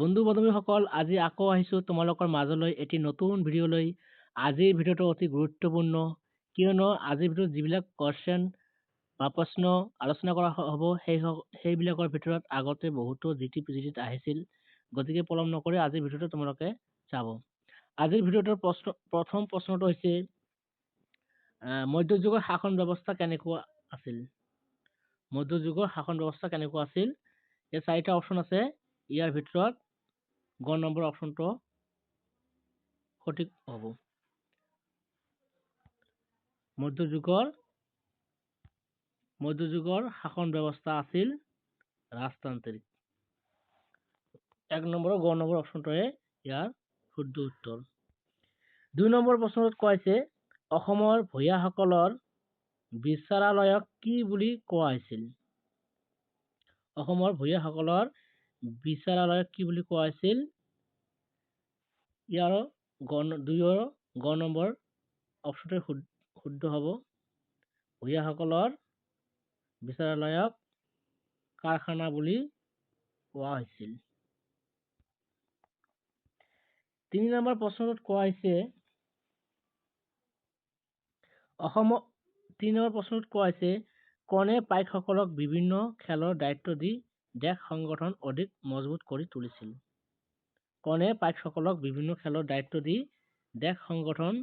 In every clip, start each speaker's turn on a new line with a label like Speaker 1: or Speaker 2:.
Speaker 1: বন্ধু বান্ধৱীসকল, আজি আকৌ আহিছোঁ তোমালোকৰ মাজলৈ এটি নতুন ভিডিঅ' লৈ। আজিৰ ভিডিঅ'টো অতি গুৰুত্বপূৰ্ণ, কিয়নো আজিৰ ভিডিঅ'ত যিবিলাক কুৱেশ্যন বা প্ৰশ্ন আলোচনা কৰা হ'ব, সেইবিলাকৰ ভিতৰত আগতে বহুতো জি টি পি জি টিত আহিছিল। গতিকে পলম নকৰি আজিৰ ভিডিঅ'টো তোমালোকে চাব। আজিৰ ভিডিঅ'টোৰ প্ৰথম প্ৰশ্নটো হৈছে, মধ্যযুগৰ শাসন ব্যৱস্থা কেনেকুৱা আছিল? মধ্যযুগৰ শাসন ব্যৱস্থা কেনেকুৱা আছিল? ইয়াত চাৰিটা অপশ্যন আছে। ইয়াৰ ভিতৰত গ নম্বৰ অপশ্যনটো সঠিক হ'ব। মধ্যযুগৰ শাসন ব্যৱস্থা আছিল ৰাজতান্ত্ৰিক। এক নম্বৰ গ নম্বৰ অপশ্যনটোৱে ইয়াৰ শুদ্ধ উত্তৰ। দুই নম্বৰ প্ৰশ্নটোত কোৱা হৈছে, অসমৰ ভূঞাসকলৰ বিচাৰালয়ক কি বুলি কোৱা হৈছিল? অসমৰ ভূঞাসকলৰ বিচাৰালয়ক কি বুলি কোৱা হৈছিল? ইয়াৰ দুইৰ গ নম্বৰ অপশ্যনটোৱে শুদ্ধ হ'ব। ভূঞাসকলৰ বিচাৰালয়ক কাৰখানা বুলি কোৱা হৈছিল। তিনি নম্বৰ প্ৰশ্নটোত কোৱা হৈছে, অসম তিনি নম্বৰ প্ৰশ্নটোত কোৱা হৈছে, কোনে পাইকসকলক বিভিন্ন খেলৰ দায়িত্ব দি দেশ সংগঠন অধিক মজবুত কৰি তুলিছিল? কোনে পাইকসকলক বিভিন্ন খেলৰ দায়িত্ব দি দেশ সংগঠন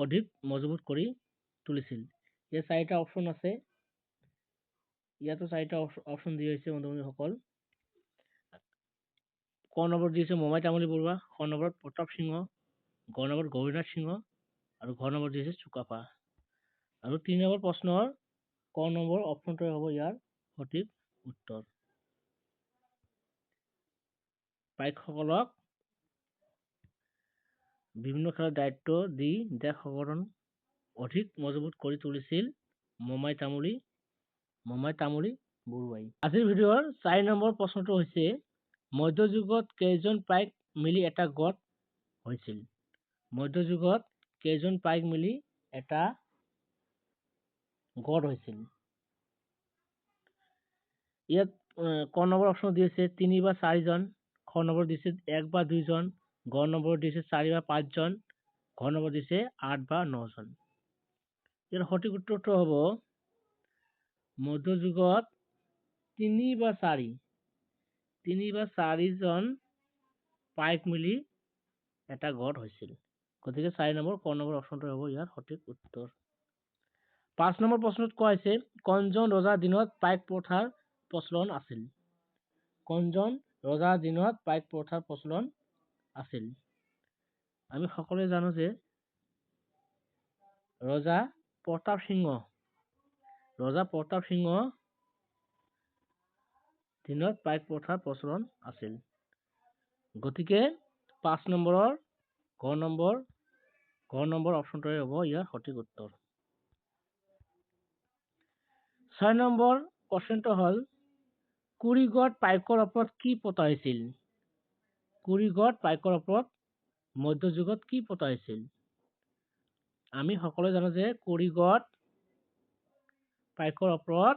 Speaker 1: অধিক মজবুত কৰি তুলিছিল? ইয়াত চাৰিটা অপশ্যন আছে। ইয়াতো চাৰিটা অপশ্যন দিয়া হৈছে বন্ধু বান্ধৱীসকল। ক নম্বৰ দিছে মোমাই তামুলী বৰুৱা, খ নম্বৰত প্ৰতাপ সিংহ, গ নম্বৰত গৌৰীনাথ সিংহ আৰু ঘ নম্বৰ দিছে চুকাফা। আৰু তিনি নম্বৰ প্ৰশ্নৰ ক নম্বৰ অপশ্যনটোৱে হ'ব ইয়াৰ সঠিক উত্তৰ। পাইকসকলক বিভিন্ন খেলৰ দায়িত্ব দি দেশ সংগঠন অধিক মজবুত কৰি তুলিছিল মোমাই তামুলী বৰুৱাই। আজিৰ ভিডিঅ'ৰ চাৰি নম্বৰ প্ৰশ্নটো হৈছে, মধ্যযুগত কেইজন পাইক মিলি এটা গোট হৈছিল? মধ্যযুগত কেইজন পাইক মিলি এটা গোট হৈছিল? ইয়াত ক নম্বৰ অপশ্যন দিছে তিনি বা চাৰিজন, খ নম্বৰ দিছে এক বা দুইজন, গ নম্বৰ দিছে চাৰি বা পাঁচজন, ঘ নম্বৰ দিছে আঠ বা নজন। ইয়াৰ সঠিক উত্তৰটো হ'ব মধ্যযুগত তিনি বা চাৰিজন পাইক মিলি এটা গোট হৈছিল। গতিকে চাৰি নম্বৰ ক নম্বৰ অপশ্যনটো হ'ব ইয়াৰ সঠিক উত্তৰ। পাঁচ নম্বৰ প্ৰশ্নত কোৱা হৈছে, কোনজন ৰজাৰ দিনত পাইক প্ৰথাৰ প্ৰচলন আছিল? কোনজন ৰজাৰ দিনত পাইক প্ৰথাৰ প্ৰচলন আছিল? আমি সকলোৱে জানো যে ৰজা প্ৰতাপ সিংহ দিনত পাইক প্ৰথাৰ প্ৰচলন আছিল। গতিকে পাঁচ নম্বৰৰ ঘ নম্বৰ অপশ্যনটোৱে হ'ব ইয়াৰ সঠিক উত্তৰ। ছয় নম্বৰ কুৱেশ্যনটো হ'ল, কুৰিগড় পাইকৰ ওপৰত কি পতা হৈছিল? কুৰিগড় পাইকৰ ওপৰত মধ্যযুগত কি পতা হৈছিল? আমি সকলোৱে জানো যে কুৰিগড় পাইকৰ ওপৰত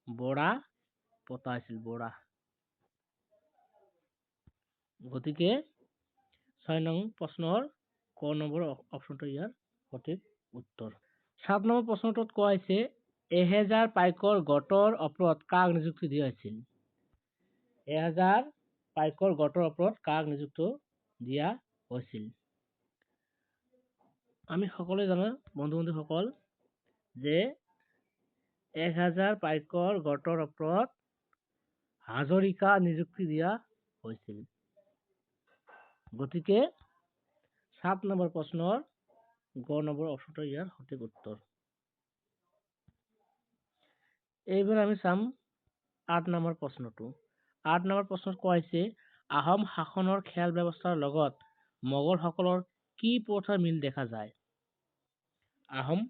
Speaker 1: বৰা পতা হৈছিল, বৰা। গতিকে ছয় নং প্ৰশ্নৰ ক নম্বৰ অপশ্যনটো ইয়াৰ সঠিক উত্তৰ। সাত নম্বৰ প্ৰশ্নটোত কোৱা হৈছে, 1000 পাইকৰ গোটৰ ওপৰত কাক নিযুক্তি দিয়া হৈছিল? 1000 পাইকৰ গোটৰ ওপৰত কাক নিযুক্তি দিয়া হৈছিল? আমি সকলোৱে জানো বন্ধু বান্ধৱীসকল যে 1000 পাইকৰ গোটৰ ওপৰত হাজৰিকা নিযুক্তি দিয়া হৈছিল। গতিকে সাত নম্বৰ প্ৰশ্নৰ গ নম্বৰ অপশ্যনটো ইয়াৰ সঠিক উত্তৰ। এইবাৰ আমি চাম আঠ নম্বৰ প্ৰশ্নটো। আঠ নম্বৰ প্ৰশ্নত কোৱা হৈছে, আহোম শাসনৰ খেল ব্যৱস্থাৰ লগত মোগলসকলৰ কি প্ৰথাৰ মিল দেখা যায়? আহোম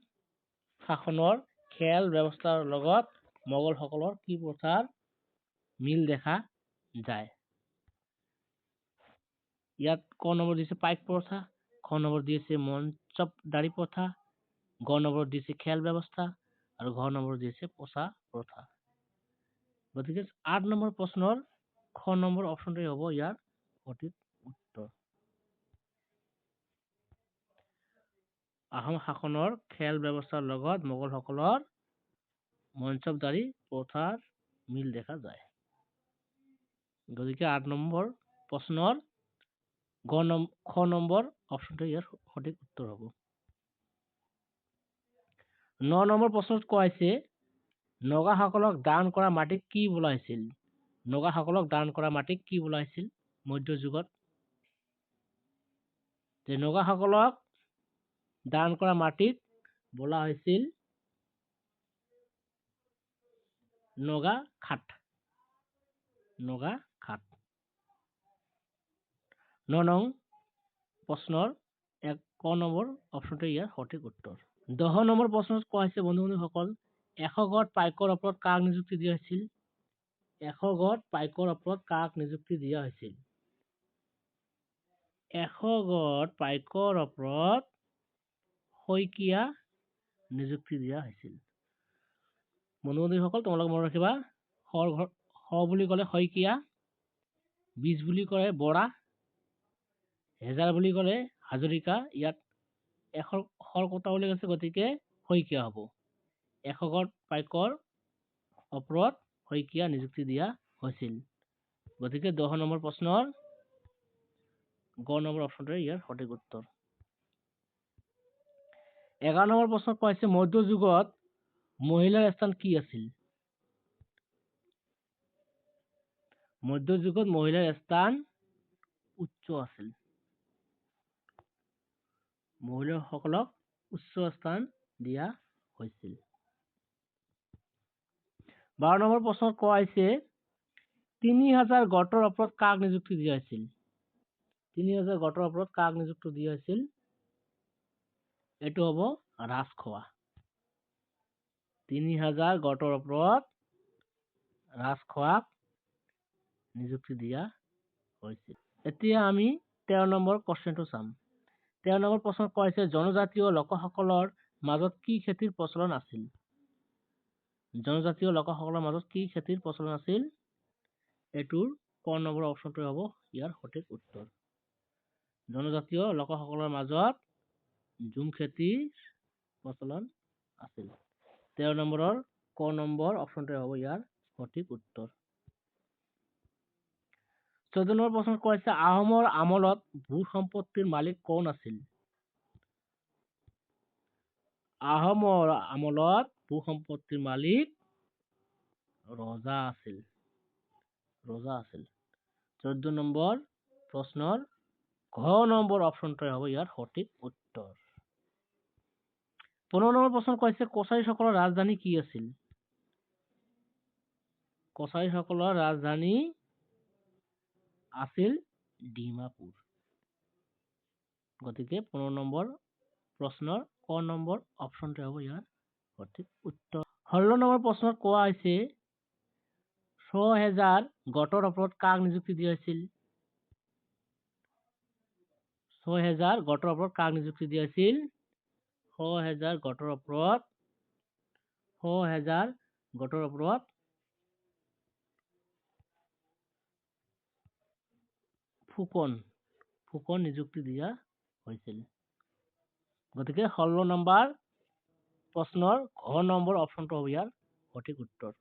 Speaker 1: শাসনৰ খেল ব্যৱস্থাৰ লগত মোগলসকলৰ কি প্ৰথাৰ মিল দেখা যায়? ইয়াত ক নম্বৰ দিছে পাইক প্ৰথা, খ নম্বৰ দিছে মনচপদাৰী প্ৰথা, গ নম্বৰ দিছে খেল ব্যৱস্থা আৰু ঘ নম্বৰ দিছে পচা প্ৰথা। গতিকে আঠ নম্বৰ প্ৰশ্নৰ খ নম্বৰ অপশ্যনটোৱে হ'ব ইয়াৰ সঠিক উত্তৰ। আহোম শাসনৰ খেল ব্যৱস্থাৰ লগত মোগলসকলৰ মনচবদাৰী প্ৰথাৰ মিল দেখা যায়। গতিকে 8 নম্বৰ প্ৰশ্নৰ খ নম্বৰ অপশ্যনটো ইয়াৰ সঠিক উত্তৰ হ'ব। 9 নম্বৰ প্ৰশ্নত কোৱা হৈছে নগাসকলক দান কৰা মাটিক কি বোলা হৈছিল? নগাসকলক দান কৰা মাটিক কি বোলা হৈছিল মধ্যযুগত? যে নগাসকলক দান কৰা মাটিক বোলা হৈছিল নগা খাট। নগা খাট। 9 নং প্ৰশ্নৰ 1 ক নম্বৰ অপশ্যনটো ইয়াৰ সঠিক উত্তৰ। 10 নম্বৰ প্ৰশ্নত কোৱা হৈছে বন্ধু বান্ধৱীসকল, এশ গড় পাইকৰ ওপৰত কাক নিযুক্তি দিয়া হৈছিল? এশ গড় পাইকৰ ওপৰত কাক নিযুক্তি দিয়া হৈছিল? এশ গড় পাইকৰ ওপৰত শইকীয়া নিযুক্তি দিয়া হৈছিল। বন্ধু বান্ধৱীসকল, তোমালোকে মনত ৰাখিবা, শ বুলি ক'লে শইকীয়া, বিশ বুলি ক'লে বৰা, হেজাৰ বুলি ক'লে হাজৰিকা। ইয়াত এশৰ কথা বুলি কৈছে, গতিকে শইকীয়া হ'ব। এশ গড় পাইকৰ ওপৰত শইকীয়া নিযুক্তি দিয়া হৈছিল। গতিকে 10 নম্বৰ প্ৰশ্নৰ গ নম্বৰ অপশ্যনটোৱে ইয়াৰ সঠিক উত্তৰ। 11 নম্বৰ প্ৰশ্নত কোৱা হৈছে মধ্যযুগত মহিলাৰ স্থান কি আছিল? মধ্যযুগত মহিলাৰ স্থান উচ্চ আছিল। মহিলাসকলক উচ্চ স্থান দিয়া হৈছিল। 12 নম্বৰ প্ৰশ্নত কোৱা হৈছে 3000 গটৰ ওপৰত কাক নিযুক্তি দিয়া হৈছিল? 3000 গটৰ ওপৰত কাক নিযুক্তি দিয়া হৈছিল? এইটো হ'ব ৰাজখোৱা। 3000 গটৰ ওপৰত ৰাজখোৱাক নিযুক্তি দিয়া হৈছিল। এতিয়া আমি 13 নম্বৰ কুৱেশ্যনটো চাম। 13 নম্বৰ প্ৰশ্নত কোৱা হৈছে জনজাতীয় লোকসকলৰ মাজত কি খেতিৰ প্ৰচলন আছিল? জনজাতীয় লোকসকলৰ মাজত কি খেতিৰ প্ৰচলন আছিল? এইটোৰ ক নম্বৰ অপশ্যনটোৱে হ'ব ইয়াৰ সঠিক উত্তৰ। জনজাতীয় লোকসকলৰ মাজত ঝুম খেতিৰ প্ৰচলন আছিল। 13 নম্বৰৰ ক নম্বৰ অপশ্যনটোৱে হ'ব ইয়াৰ সঠিক উত্তৰ। 14 নম্বৰ প্ৰশ্নত কোৱা হৈছে আহোমৰ আমোলত ভূ সম্পত্তিৰ মালিক কোন আছিল? আহোমৰ আমোলত ভূ সম্পত্তিৰ মালিক ৰজা আছিল। ৰজা আছিল। 14 নম্বৰ প্ৰশ্নৰ ঘ নম্বৰ অপশ্যনটোৱে হ'ব ইয়াৰ সঠিক উত্তৰ। 15 নম্বৰ প্ৰশ্ন কোৱা হৈছে কছাৰীসকলৰ ৰাজধানী কি আছিল? কছাৰীসকলৰ ৰাজধানী আছিল ডিমাপুৰ। গতিকে 15 নম্বৰ প্ৰশ্নৰ ক নম্বৰ অপশ্যনটোৱে হ'ব ইয়াৰ সঠিক উত্তৰ। 16 নম্বৰ প্ৰশ্নত কোৱা হৈছে 6000 গটৰ ওপৰত কাক নিযুক্তি দিয়া হৈছিল? 6000 গটৰ ওপৰত কাক নিযুক্তি দিয়া হৈছিল? 6000 গটৰ ওপৰত 6000 গটৰ ওপৰত ফুকন নিযুক্তি দিয়া হৈছিল। গতিকে 16 নম্বৰ প্ৰশ্নৰ ঘ নম্বৰ অপশ্যনটো হ'ব ইয়াৰ সঠিক উত্তৰ।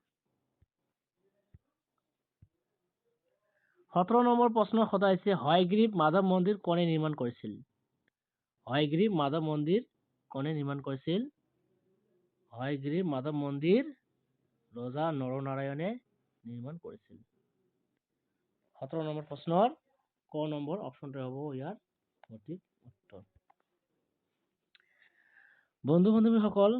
Speaker 1: 17 নম্বৰ প্ৰশ্ন সোধা হৈছে হয়গ্ৰীৱ মাধৱ মন্দিৰ কোনে নিৰ্মাণ কৰিছিল? হয়গ্ৰীৱ মাধৱ মন্দিৰ কোনে নিৰ্মাণ কৰিছিল? হয়গ্ৰীৱ মাধৱ মন্দিৰ ৰজা নৰনাৰায়ণে নিৰ্মাণ কৰিছিল। 17 নম্বৰ প্ৰশ্নৰ ক নম্বৰ অপশ্যনটো হ'ব ইয়াৰ সঠিক উত্তৰ। বন্ধু বান্ধৱীসকল,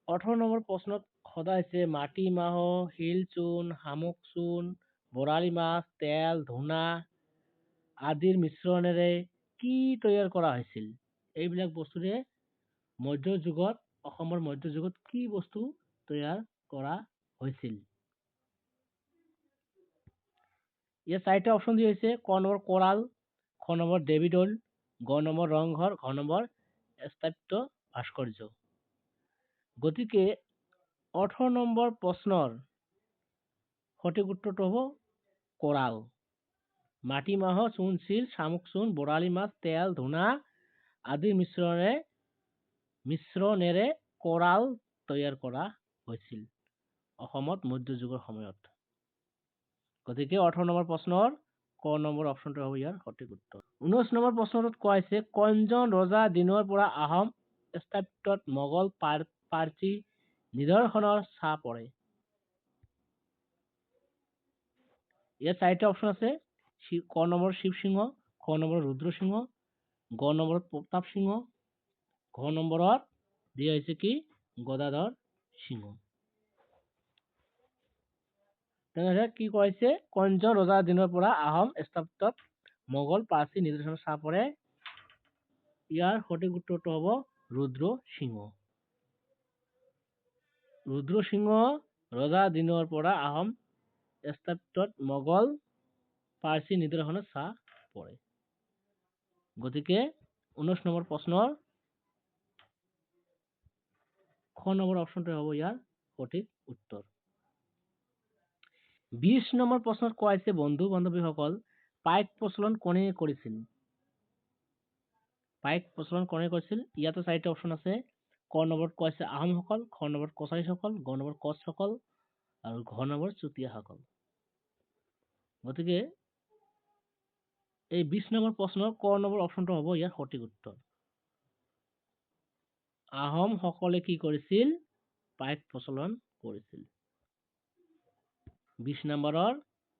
Speaker 1: 18 নম্বৰ প্ৰশ্নত সোধা হৈছে মাটিমাহ, শিল চূণ, শামুক চূণ, বৰালি মাছ, তেল, ধূনা আদিৰ মিশ্ৰণেৰে কি তৈয়াৰ কৰা হৈছিল? এইবিলাক বস্তুৰে মধ্যযুগত, অসমৰ মধ্যযুগত কি বস্তু তৈয়াৰ কৰা হৈছিল? ইয়াত চাৰিটা অপশ্যন দিয়া হৈছে। ক নম্বৰ কৰাল, খ নম্বৰ দেৱীদৌল, গ নম্বৰ ৰংঘৰ, ঘ নম্বৰ স্থাপত্য ভাস্কৰ্য। গতিকে 18 নম্বৰ প্ৰশ্নৰ সঠিক উত্তৰটো হ'ব কৰাল। মাটিমাহ, চূণশিল, শামুক চূণ, বৰালি মাছ, তেল, ধূনা আদিৰ মিশ্ৰণেৰে কৰাল তৈয়াৰ কৰা হৈছিল অসমত মধ্যযুগৰ সময়ত। গতিকে 18 নম্বৰ প্ৰশ্নৰ ক নম্বৰ অপশ্যনটো হ'ব ইয়াৰ সঠিক উত্তৰ। 19 নম্বৰ প্ৰশ্নটোত কোৱা হৈছে কোনজন ৰজা দিনৰ পৰা আহোম স্থাপত্যত মোগল পাৰ্চী নিদৰ্শনৰ ছাঁ পৰে? ইয়াত চাৰিটা অপশ্যন আছে। ক নম্বৰ শিৱসিংহ, খ নম্বৰ ৰুদ্ৰসিংহ, গ নম্বৰত প্ৰতাপ সিংহ, ঘ নম্বৰত দিয়া হৈছে কি গদাধৰ সিংহ। তেনেহ'লে কি কোৱা হৈছে? কোনজন ৰজাৰ দিনৰ পৰা আহোম স্থাপত্যত মোগল পাৰ্চী নিদৰ্শনৰ ছাঁ পৰে? ইয়াৰ সঠিক উত্তৰটো হ'ব ৰুদ্ৰসিংহ। ৰুদ্ৰসিংহ ৰজাৰ দিনৰ পৰা আহোম স্থাপত্যত মোগল পাৰ্চী নিদৰ্শনৰ ছাঁ পৰে। গতিকে 19 নম্বৰ প্ৰশ্নৰ খ নম্বৰ অপশ্যনটো হ'ব ইয়াৰ সঠিক উত্তৰ। 20 নম্বৰ প্ৰশ্নত কোৱা হৈছে বন্ধু বান্ধৱীসকল, পাইক প্ৰচলন কোনে কৰিছিল? পাইক প্ৰচলন কোনে কৰিছিল? ইয়াতো চাৰিটা অপশ্যন আছে। ক নম্বৰত কোৱা হৈছে আহোমসকল, খ নম্বৰত কছাৰীসকল, গ নম্বৰত কোচসকল আৰু ঘ নম্বৰত চুতীয়াসকল। গতিকে এই 20 নম্বৰ প্ৰশ্নৰ ক নম্বৰ অপশ্যনটো হ'ব ইয়াৰ সঠিক উত্তৰ। আহোমসকলে কি কৰিছিল? পাইক প্ৰচলন কৰিছিল। 20 নম্বৰৰ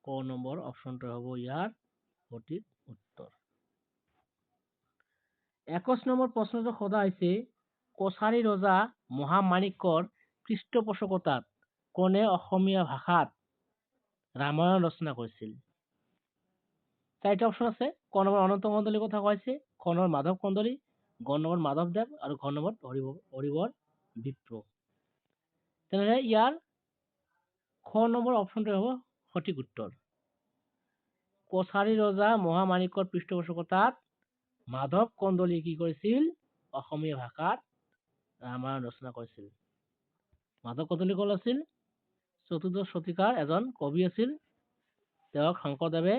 Speaker 1: ক নম্বৰ অপশ্যনটো হ'ব ইয়াৰ সঠিক উত্তৰ। 21 নম্বৰ প্ৰশ্নটো সোধা হৈছে কছাৰী ৰজা মহামাণিক্যৰ পৃষ্ঠপোষকতাত কোনে অসমীয়া ভাষাত ৰামায়ণ ৰচনা কৰিছিল? চাৰিটা অপশ্যন আছে। ক নম্বৰ অনন্ত কন্দলীৰ কথা কোৱা হৈছে, খ নম্বৰ মাধৱ কন্দলী, গ নম্বৰ মাধৱদেৱ আৰু ঘ নম্বৰ হৰিবৰ বিপ্ৰ। তেনেহ'লে ইয়াৰ খ নম্বৰ অপশ্যনটো হ'ব সঠিক উত্তৰ। কছাৰী ৰজা মহামাণিক্যৰ পৃষ্ঠপোষকতাত মাধৱ কন্দলীয়ে কি কৰিছিল? অসমীয়া ভাষাত ৰামায়ণ ৰচনা কৰিছিল। মাধৱ কন্দলী কোন আছিল? চতুৰ্দশ শতিকাৰ এজন কবি আছিল। তেওঁক শংকৰদেৱে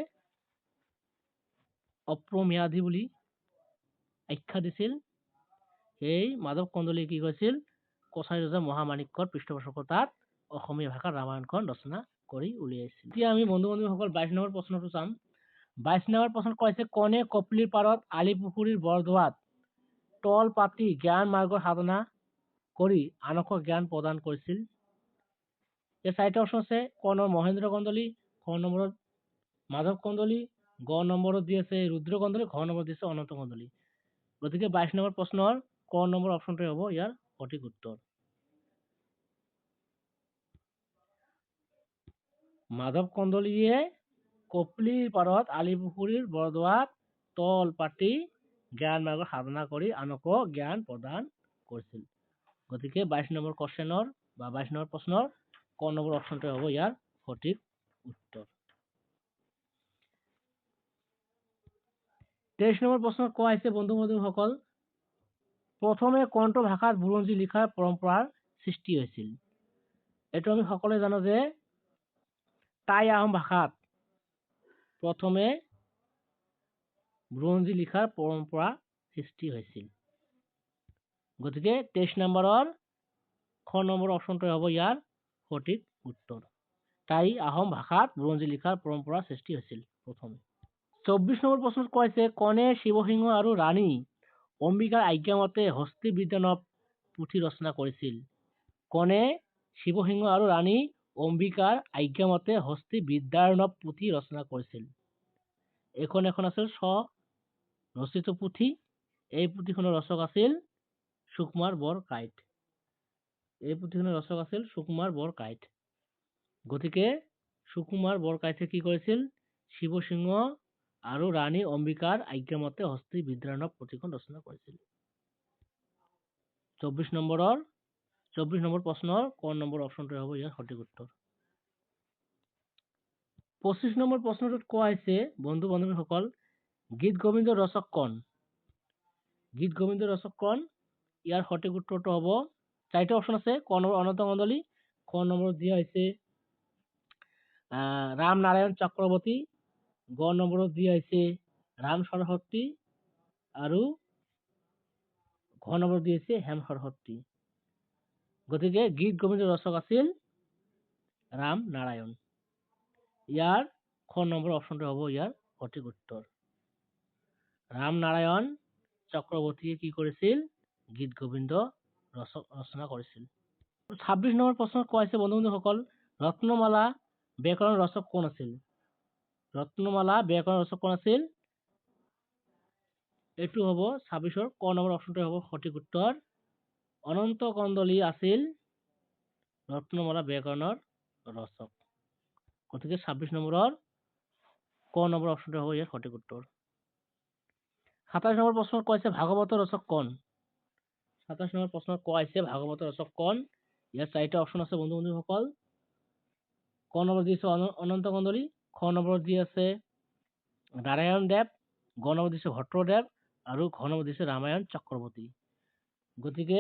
Speaker 1: অপ্ৰম্যাদী বুলি আখ্যা দিছিল। সেই মাধৱ কন্দলীয়ে কি কৰিছিল? কছাৰী ৰজা মহামাণিক্যৰ পৃষ্ঠপোষকতাত অসমীয়া ভাষাত ৰামায়ণখন ৰচনা কৰি উলিয়াইছিল। এতিয়া আমি বন্ধু বান্ধৱীসকল 22 নম্বৰ প্ৰশ্নটো চাম। 22 নম্বৰ প্ৰশ্নত কোৱা হৈছে কোনে কপিলীৰ পাৰত আলিপুখুৰীৰ বৰদোৱাত তল পাতি জ্ঞান মাৰ্গৰ সাধনা কৰি আনকো জ্ঞান প্ৰদান কৰিছিল? এই চাৰিটা অপশ্যন আছে। ক নম্বৰ মহেন্দ্ৰ কন্দলী, খ নম্বৰত মাধৱ কন্দলী, গ নম্বৰত দি আছে ৰুদ্ৰ কন্দলী, ঘ নম্বৰত দিছে অনন্ত কন্দলী। গতিকে 22 নম্বৰ প্ৰশ্নৰ ক নম্বৰ অপশ্যনটোৱে হ'ব ইয়াৰ সঠিক উত্তৰ। মাধৱ কন্দলীয়ে কপিলীৰ পাৰত আলিপুখুৰীৰ বৰদোৱাত তল পাতি জ্ঞান মাৰ্গৰ সাধনা কৰি আনকো জ্ঞান প্ৰদান কৰিছিল। গতিকে 22 নম্বৰ কুৱেশ্যনৰ বা 22 নম্বৰ প্ৰশ্নৰ ক নম্বৰ অপশ্যনটোৱে হ'ব ইয়াৰ সঠিক উত্তৰ। 23 নম্বৰ প্ৰশ্নত কোৱা হৈছে বন্ধু বান্ধৱীসকল, প্ৰথমে কোনটো ভাষাত বুৰঞ্জী লিখাৰ পৰম্পৰাৰ সৃষ্টি হৈছিল? এইটো আমি সকলোৱে জানো যে টাই আহোম ভাষাত প্ৰথমে বুৰঞ্জী লিখাৰ পৰম্পৰা সৃষ্টি হৈছিল। গতিকে 23 নম্বৰৰ খ নম্বৰ অপশ্যনটোৱে হ'ব ইয়াৰ সঠিক উত্তৰ। টাই আহোম ভাষাত বুৰঞ্জী লিখাৰ পৰম্পৰা সৃষ্টি হৈছিল প্ৰথমে। 24 নম্বৰ প্ৰশ্নত কোৱা হৈছে কোনে শিৱসিংহ আৰু ৰাণী অম্বিকাৰ আজ্ঞামতে হস্তিবিদ্যাৰ্ণৱ পুথি ৰচনা কৰিছিল? কোনে শিৱসিংহ আৰু ৰাণী অম্বিকাৰ আজ্ঞামতে হস্তিবিদ্যাৰ্ণৱ পুথি ৰচনা কৰিছিল? এইখন এখন আছিল স্বৰচিত পুথি। এই পুথিখনৰ ৰচক আছিল সুকুমাৰ বৰকাইত। এই পুথিখনৰ ৰচক আছিল সুকুমাৰ বৰকাইত। গতিকে সুকুমাৰ বৰকাইথে কি কৰিছিল? শিৱসিংহ আৰু ৰাণী অম্বিকাৰ আজ্ঞামতে হস্তিবিদ্যাৰ্ণৱ পুথিখন ৰচনা কৰিছিল। 24 নম্বৰ প্ৰশ্নৰ ক নম্বৰ অপশ্যনটোৱে হ'ব ইয়াৰ সঠিক উত্তৰ। 25 নম্বৰ প্ৰশ্নটোত কোৱা হৈছে বন্ধু বান্ধৱীসকল, গীত গোবিন্দৰ ৰচক কোন? গীত গোবিন্দৰ ৰচক কোন? ইয়াৰ সঠিক উত্তৰটো হ'ব চাৰিটা অপশ্যন আছে। ক নম্বৰ অনন্ত কন্দলী, খ নম্বৰত দিয়া হৈছে ৰামনাৰায়ণ চক্ৰৱৰ্তী, গ নম্বৰত দিয়া হৈছে ৰাম সৰস্বতী আৰু ঘ নম্বৰত দিয়া হৈছে হেম সৰস্বতী। গতিকে গীত গোবিন্দৰ ৰচক আছিল ৰাম নাৰায়ণ। ইয়াৰ খ নম্বৰ অপশ্যনটো হ'ব ইয়াৰ সঠিক উত্তৰ। ৰাম নাৰায়ণ চক্ৰৱৰ্তীয়ে কি কৰিছিল? গীত গোবিন্দ ৰচনা কৰিছিল। 26 নম্বৰ প্ৰশ্নত কোৱা হৈছে বন্ধু বান্ধৱীসকল, ৰত্নমালা ব্যাকৰণ ৰচক কোন আছিল? ৰত্নমালা ব্যাকৰণ ৰচক কোন আছিল? এইটো হ'ব 26ৰ ক নম্বৰ অপশ্যনটো হ'ব সঠিক উত্তৰ। অনন্ত কন্দলী আছিল ৰত্নমালা ব্যাকৰণৰ ৰচক। গতিকে 26 নম্বৰৰ ক নম্বৰ অপশ্যনটো হ'ব ইয়াৰ সঠিক উত্তৰ। 27 নম্বৰ প্ৰশ্নত কোৱা হৈছে ভাগৱতৰ ৰচক কোন? 27 নম্বৰ প্ৰশ্নত কোৱা হৈছে ভাগৱতৰ ৰচক কোন? ইয়াৰ চাৰিটা অপশ্যন আছে বন্ধু বান্ধৱীসকল। ক নম্বৰ দিছে অনন্ত কন্দলী, খ নম্বৰ দি আছে নাৰায়ণ দেৱ, গ নম্বৰ দিছে ভট্টদেৱ আৰু ঘ নম্বৰ দিছে ৰামায়ণ চক্ৰৱৰ্তী। গতিকে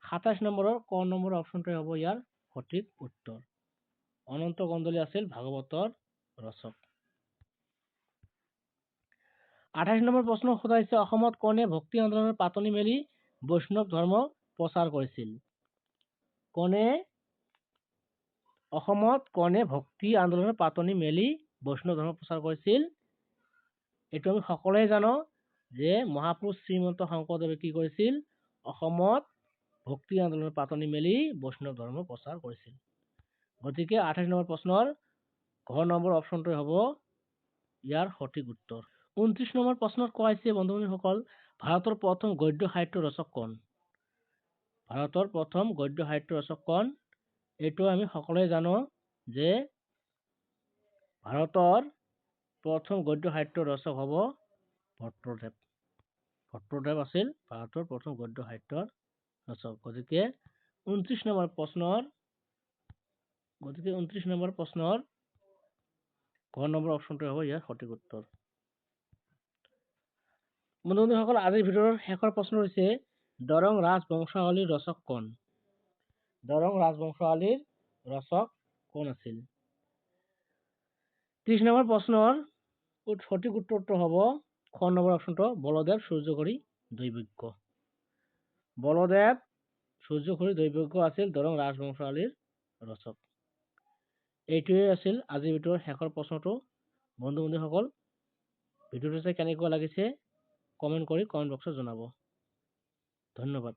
Speaker 1: 27 নম্বৰৰ ক নম্বৰ অপশ্যনটোৱে হ'ব ইয়াৰ সঠিক উত্তৰ। অনন্ত কন্দলী আছিল ভাগৱতৰ ৰচক। 28 নম্বৰ প্ৰশ্ন সোধা হৈছে অসমত কোনে ভক্তি আন্দোলনৰ পাতনি মেলি বৈষ্ণৱ ধৰ্ম প্ৰচাৰ কৰিছিল? কোনে অসমত কোনে ভক্তি আন্দোলনৰ পাতনি মেলি বৈষ্ণৱ ধৰ্ম প্ৰচাৰ কৰিছিল? এইটো আমি সকলোৱে জানো যে মহাপুৰুষ শ্ৰীমন্ত শংকৰদেৱে কি কৰিছিল? অসমত ভক্তি আন্দোলনৰ পাতনি মেলি বৈষ্ণৱ ধৰ্ম প্ৰচাৰ কৰিছিল। গতিকে 28 নম্বৰ প্ৰশ্নৰ ঘ নম্বৰ অপশ্যনটোৱে হ'ব ইয়াৰ সঠিক উত্তৰ। 29 নম্বৰ প্ৰশ্নত কোৱা হৈছে বন্ধু বান্ধৱীসকল, ভাৰতৰ প্ৰথম গদ্য সাহিত্য ৰচক কোন? ভাৰতৰ প্ৰথম গদ্য সাহিত্য ৰচক কোন? এইটো আমি সকলোৱে জানো যে ভাৰতৰ প্ৰথম গদ্য সাহিত্য ৰচক হ'ব ভট্টদেৱ। ভট্টদেৱ আছিল ভাৰতৰ প্ৰথম গদ্য সাহিত্যৰ ৰচক। গতিকে 29 নম্বৰ প্ৰশ্নৰ গতিকে 29 নম্বৰ প্ৰশ্নৰ ঘ নম্বৰ অপশ্যনটো হ'ব ইয়াৰ সঠিক উত্তৰ। বন্ধু বান্ধৱীসকল, আজিৰ ভিতৰত শেষৰ প্ৰশ্ন হৈছে দৰং ৰাজবংশাৱলীৰ ৰচক কোন? দৰং ৰাজবংশাৱলীৰ ৰচক কোন আছিল? 30 নম্বৰ প্ৰশ্নৰ সঠিক উত্তৰটো হ'ব খ নম্বৰ অপশ্যনটো বলদেৱ সূৰ্যঘড়ী দৈৱজ্ঞ। বলদেৱ সূৰ্যঘড়ী দৈৱজ্ঞ আছিল দৰং ৰাজবংশাৱলীৰ ৰচক। এইটোৱে আছিল আজিৰ ভিতৰত শেষৰ প্ৰশ্নটো। বন্ধু বান্ধৱীসকল, ভিডিঅ'টো চাই কেনেকুৱা লাগিছে কমেণ্ট কৰি কমেণ্ট বক্সত জনাব। ধন্যবাদ।